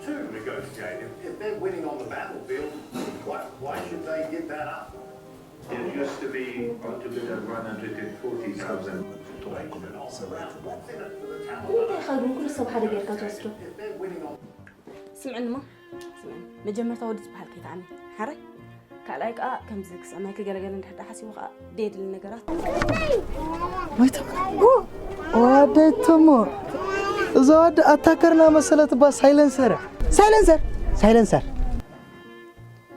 to negotiate. If, if they're winning on the battlefield, why, why should they give that up? There used to be a little bit of one hundred forty thousand population on the ground. What's in it for the Taliban? እንታይ ኸ ግን ኩሉ ሰብ ሓደ ጌርካ ትወስዶ? If they're winning on ስምዕንማ፣ ስምዕን። መጀመርታ ወዲ ዝበሃል ከይትኣምን። ሓራይ? ካልኣይ ከኣ ከምዚ ክስዕመኪ ገለገለ እንድሕር ደኣ ሓሲቡ ከኣ ደየድሊ ነገራት። ማይተማ። ወደይ ተሞ። እዛ ወዲ ኣታከርና መሰለት እባ ሳይለንሰር። ሳይለንሰር? ሳይለንሰር።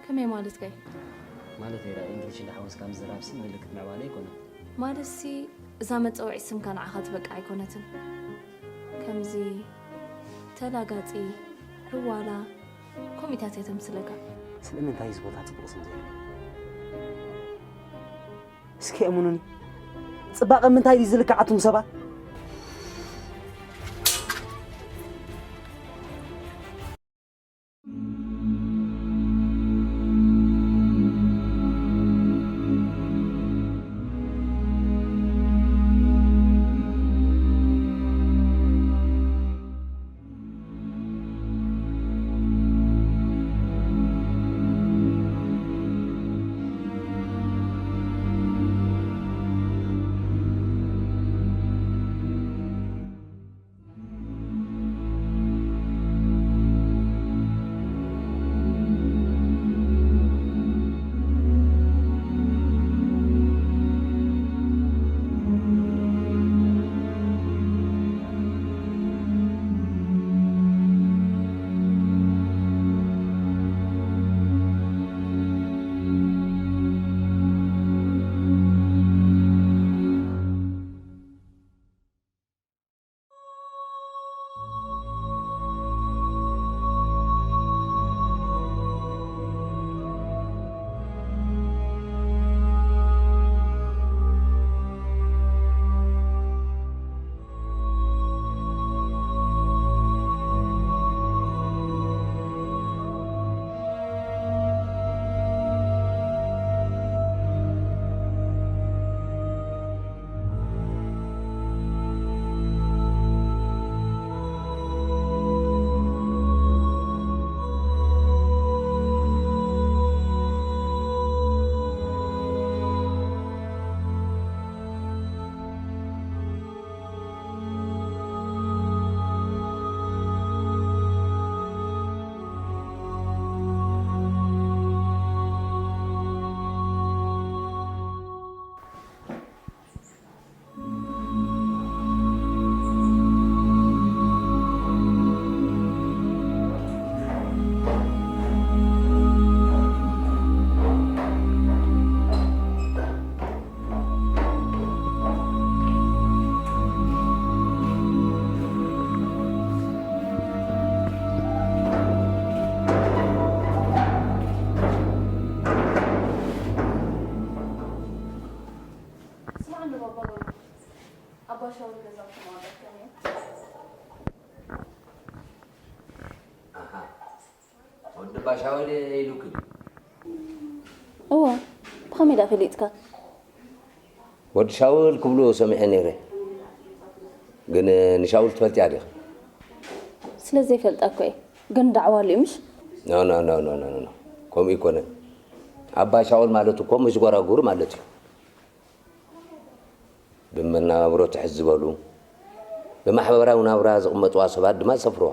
ከመይ ማለት ከይ? ማለት ራ እንግሊሽ እንዳሓወስካ ምዝራብሲ ምልክት ምዕባለ ኣይኮነን። ማለትሲ እዛ መጸውዒ ስምካ ንዓኻ ትበቅዕ ኣይኮነትን። ከምዚ ተላጋጺ፣ ዕዋላ፣ ከምኡታት እያ ተምስለካ። ስለምንታይ እዚ ቦታ ጽቡቕ ስም ዘይብሉ? እስኪ እሙኑኒ። ጽባቐ ምንታይ ድዩ ዝልክዓቱም ሰባት? ስማዕ እንዶ ባባ ገብሩ፣ ኣባ ሻውል ገዛ ተማወጠት ከመይ? ኣሃ። ወዲ ባሻወል ኢሉኪ ድዩ? እወ፣ ብኸመይ ደኣ ፈሊጥካ? ወዲ ሻውል ክብሉ ሰሚዐ ነይረ። ግን ንሻውል ትፈልጥያ ዲኺ? ስለ ዘይፈልጣ እኮ እየ። ግን ዳዕዋ ኣልዩ ምሽ? ኖ፣ ኖ፣ ኖ፣ ኖ፣ ኖ፣ ኖ። ከምኡ ኣይኮነን። ኣባ ሻውል ማለት እኮ መሽጎራጉር ማለት እዩ። ብመነባብሮ ትሕት ዝበሉ፣ ብማሕበራዊ ናብራ ዝቕመጥዋ ሰባት ድማ ዝሰፍርዋ።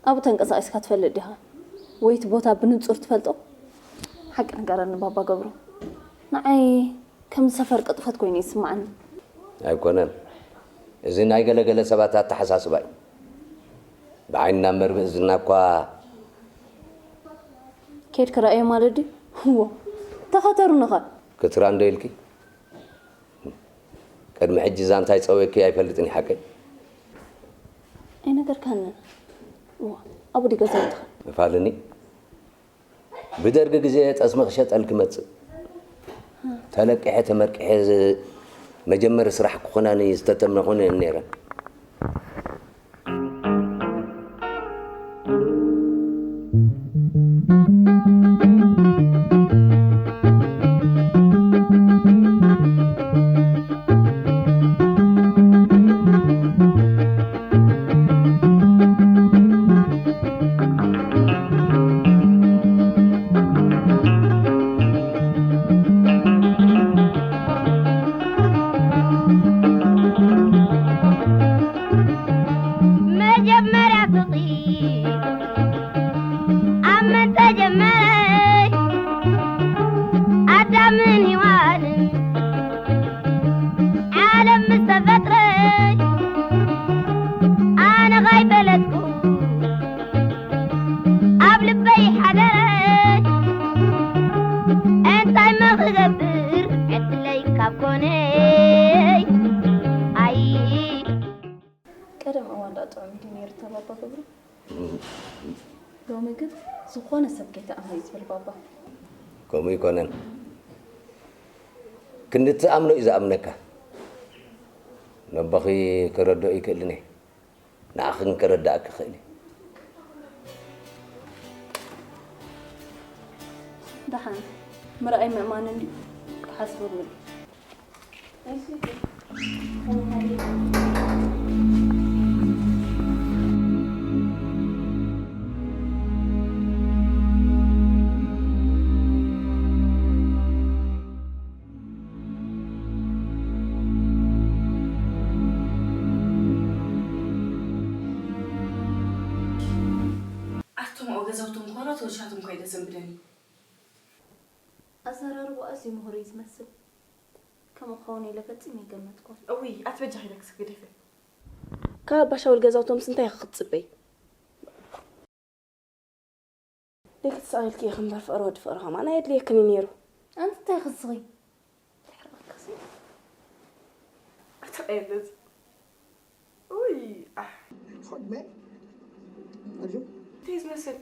ኣብኡ ተንቀሳቒስካ ትፈልጥ ዲኻ? ወይ እቲ ቦታ ብንጹር ትፈልጦ? ሓቂ ንገረኒ ባባ ገብሩ። ንዓይ ከም ሰፈር ቅጥፈት ኮይኑ ይስምዓኒ። ኣይኮነን። እዚ ናይ ገለ ገለ ሰባት ኣተሓሳስባ እዩ። ብዓይንና መርብእ ዝና እኳ ኬድኪ ርኣዮ ማለት ድዩ? እዎ። ተኸተሩኒ ኸ? ክትራ እንዶ ኢልኪ? ቅድሚ ሕጂ ዛንታይ ጸዊዕኪ ኣይፈልጥን እዩ ሓቀይ? ኣይነገርካንን። እዋ፣ ኣብኡ ድዩ ገዛውትኻ? እፋልኒ። ብደርጊ ግዜ ጠስሚ ክሸጠልኪ መጽእ። ተለቂሐ ተመርቂሐ ዝ-፣ መጀመሪ ስራሕ ክኾናኒ ዝተተመኹን እየን ነይረን። ተጀመረ ኣዳምን ሔዋንን ዓለም ምስ ተፈጥረ ኣነ ኸይፈለጥኩ ኣብ ልበይ ሓደረ እንታይ መኽገብር ዕድለይ ካብ ኮነይ ኣይ ቀደም እዋን ደኣ ጥዑም እዩ ነይሩ ተባባ ክብሩ። ሎሚ ግን ዝኾነ ሰብ ከይትኣምኖ እዩ ዝብል ባባ። ከምኡ ይኮነን። ክንዲ ትኣምኖ እዩ ዝኣምነካ። ነቦኺ ክረድኦ ይክእልን እየ። ንዓኺ ግን ከረድኣኪ ይኽእል እየ። ደሓን ምርኣይ ምእማን እንድዩ ክሓስበሉ እዩ። ኣቶም ኣብኡ ገዛውቶም ምዃኑ ተወሻቶም እኳ እዩ ዘሰንብደኒ። ኣዘራርባኡ ኣዝዩ ምሁር እዩ ዝመስል። ከምኡ ክኸውን ኢለ ፈጺመ ኣይገመትኩን። እውይ፣ ኣቲ በጃኺ ኢለክስ ግደፊ። ካብ ኣባ ሻውል ገዛውቶምስ እንታይ ኢኺ ክትጽበዪ? ደቂ ተሳቒልኪ ኢኺ እምበር ፍቕሪ ወዲ ፍቕሪ ከማን ኣየድልየክን እዩ ነይሩ። ኣንቲ እንታይ ክስኺ? ድሕሪ ቀልቅሲ። ኣቲ ቀየለዚ። ኡይ፣ ኣሕ። ፎድመ። ኣዩ። እንታይ ዝመስል?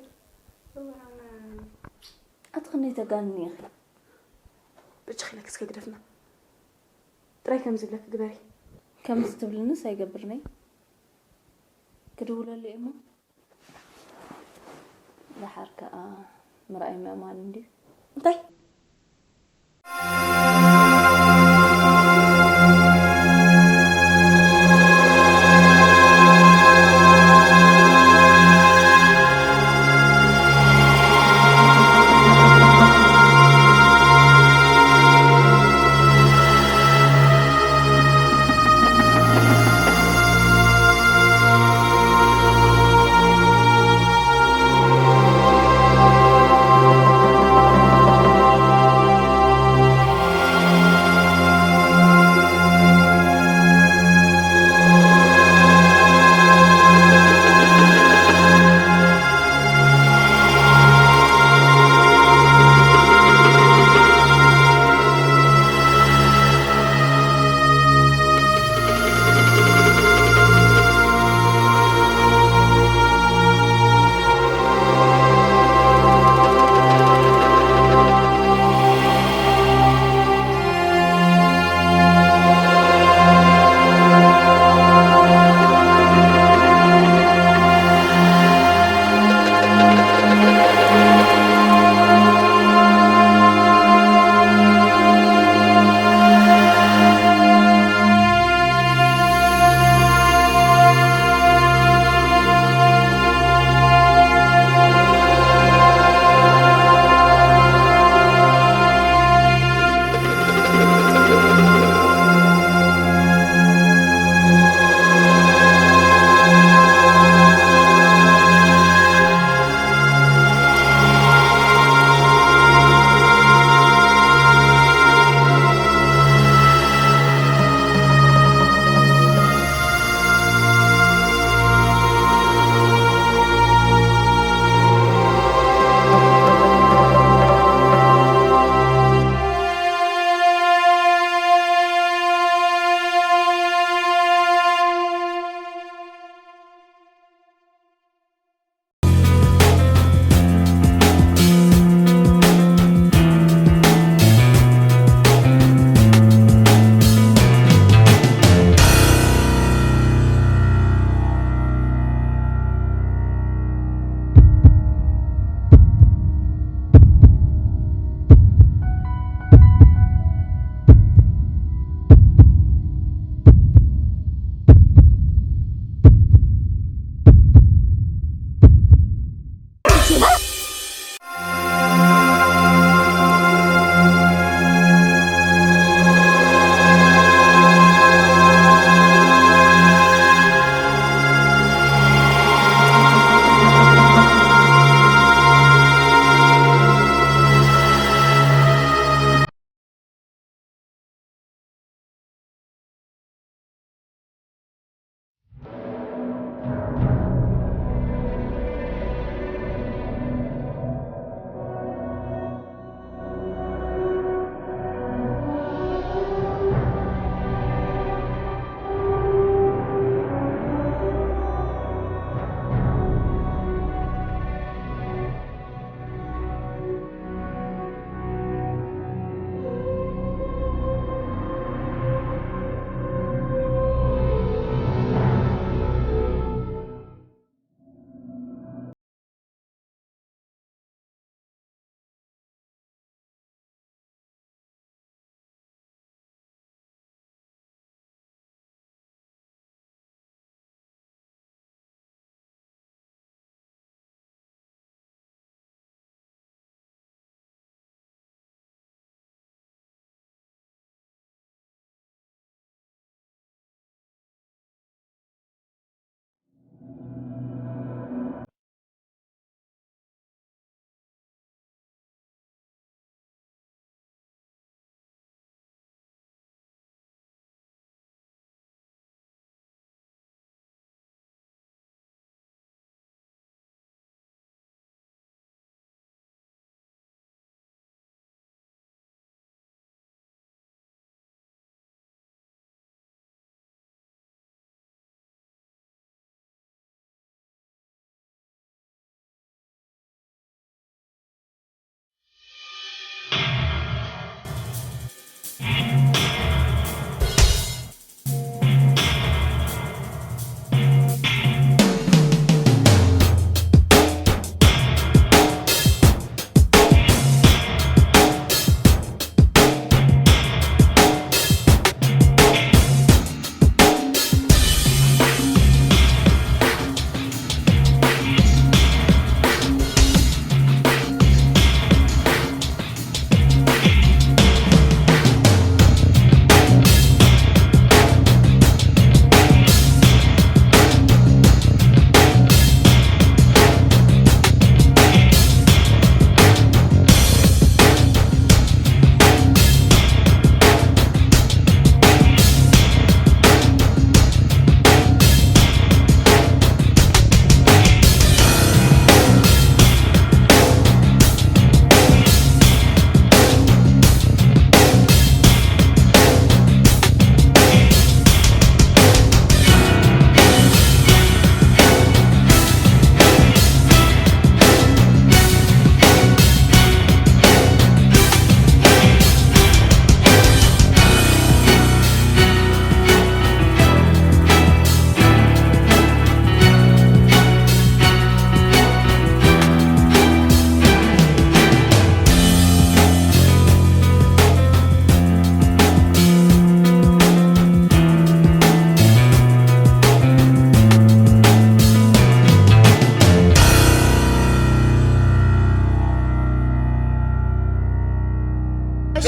ኣቲ ክንደይ ተጋንኒ ኢኺ? በጃኺ ኢለክስ ከግደፍና። ጥራይ ከምዚ ኢለኪ ግበሪ። ከምዚ ትብልንስ ኣይገብርን'የ። ክድውለሉ እየ እሞ። ደሓር ከኣ ምርኣይ ምእማን እንድዩ። እንታይ?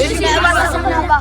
እሺ፣ ንዕባሳ ስናባ።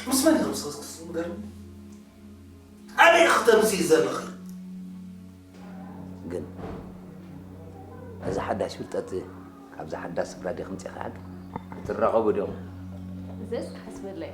ምስ መን ኢኹም ስኽስክስ ዝገርም? ኣበይ ኢኺ ተምስዪ ዘለኺ? ግን እዚ ሓዳሽ ፍልጠት ካብዛ ሓዳሽ ስፍራ ዲኹም ፂኻ ሓቂ ክትራኸቡ ዲኹም? ዘስ ሓስበለይ